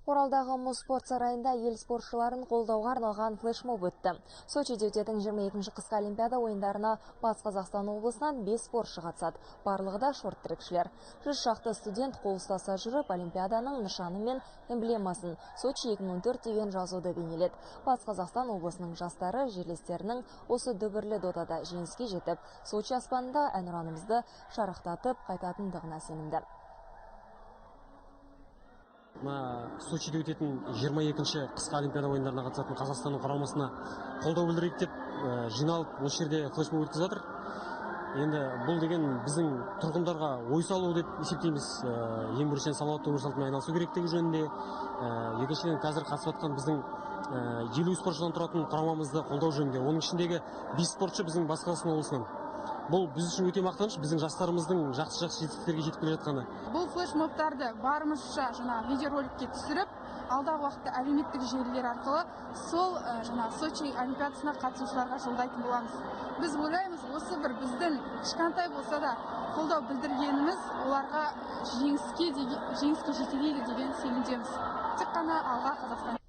Оралдағы мұз спорт сарайында ел спортшыларын қолдауға арналған флешмоб өтті. Сочиде өтетін 22-ші қысқы олимпиада ойындарына Батыс Қазақстан облысынан 5 спортшы қатысады. Барлығы да шорт-трекшілер. 100 шақты студент қол ұстаса жүріп, олимпиаданың нышаны мен эмблемасын «Сочи 2014» деген жазуды бейнеледі. Батыс Қазақстан облысының жастары жерлестерінің осы дүбірлі додада жеңіске жетіп, Сочи аспанында әнұранымызды шарықтатып қайтатындығына сенімді. Мына Сочиде өтетін 22-ші қысқы олимпиада ойындарына қатысатын Қазақстанның құрамасына қолдау білдірейік деп жиналып, осы жерде флешмоб өткізіп жатыр. Енді бұл деген біздің тұрғындарға ой салу деп есептейміз. Ең біріншіден, салауатты өмір салтымен айналысу керектігі жөнінде, екіншіден, қазір қатысып жатқан біздің 50 спортшыдан тұратын құрамамызды қолдау жөнінде. Оның ішіндегі 5 спортшы біздің Батыс Қазақстан облысынан. Бұл біз үшін өте мақтаныш, біздің жастарымыздың жақсы жақсы жетістіктерге жетіп келе жатқаны. Бұл флешмобтарды барымызша жаңағы видеороликке түсіріп, алдағы уақытта әлеуметтік желілер арқылы сол жаңағы Сочи олимпиадасына қатысушыларға жолдайтын боламыз. Біз ойлаймыз, осы бір біздің кішкентай болса да қолдау білдіргеніміз оларға жеңіске жетелейді деген сенімдеміз. Тек қана алға, Қазақстан!